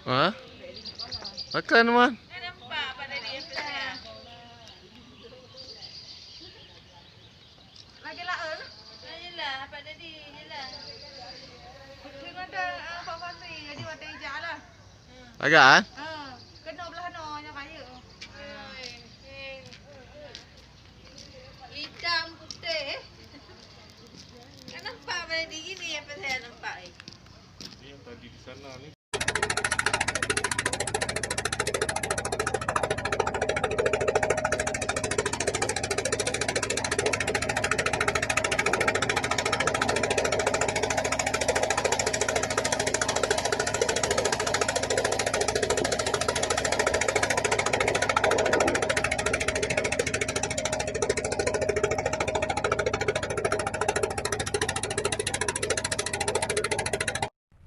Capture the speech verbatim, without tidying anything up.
Ha? Makan, Man. Nampak Pak Dadi yang pesan. Lagi laun? Yelah, Pak Dadi, yelah. Mungkin ada, ah, Pak Fahri, jadi watèe ijak lah. Agak, kan? Ah, kena belah no, nyo kayu. Hitam putih. Kan nampak Pak Dadi gini, apa saya nampak, eh? Ini yang tadi di sana ni.